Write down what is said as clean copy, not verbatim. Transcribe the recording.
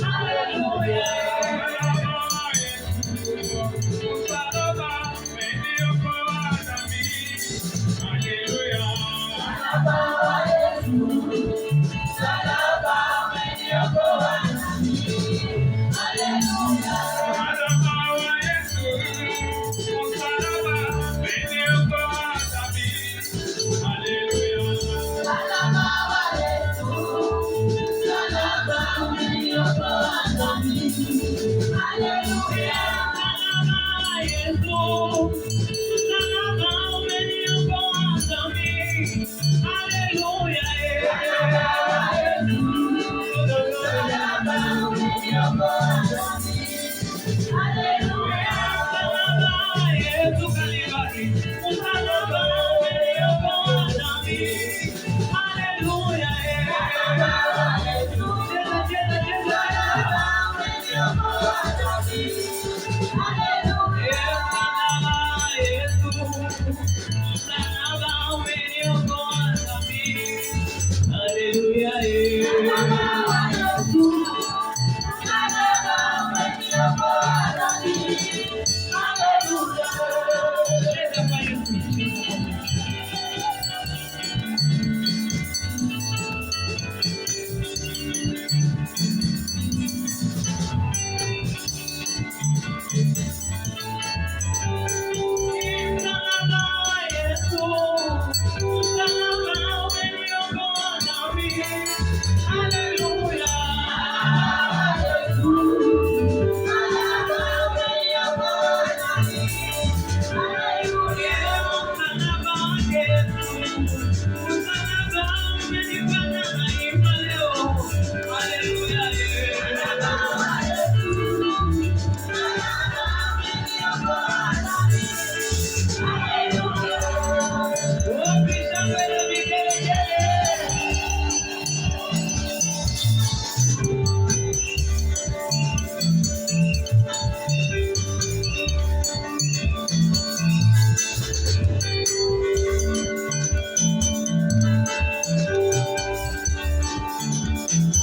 Haleluya. Msalaba wa Yesu, msalaba umeniokoa nami. Haleluya. Msalaba wa Yesu, msalaba umeniokoa nami. Haleluya. Msalaba wa Yesu, msalaba umeniokoa nami. Haleluya. Msalaba wa Yesu, msalaba umeniokoa nami. Haleluya. Msalaba wa Yesu Kalvari, msalaba umeniokoa nami. Haleluya. Msalaba wa Yesu, cheza cheza cheza, msalaba umeniokoa nami. Haleluya. Msalaba wa Yesu, msalaba umeniokoa nami. Haleluya. Msalaba wa Yesu, msalaba umeniokoa nami. Haleluya. Cheza kwa Yesu. Msalaba wa Yesu, msalaba umeniokoa nami.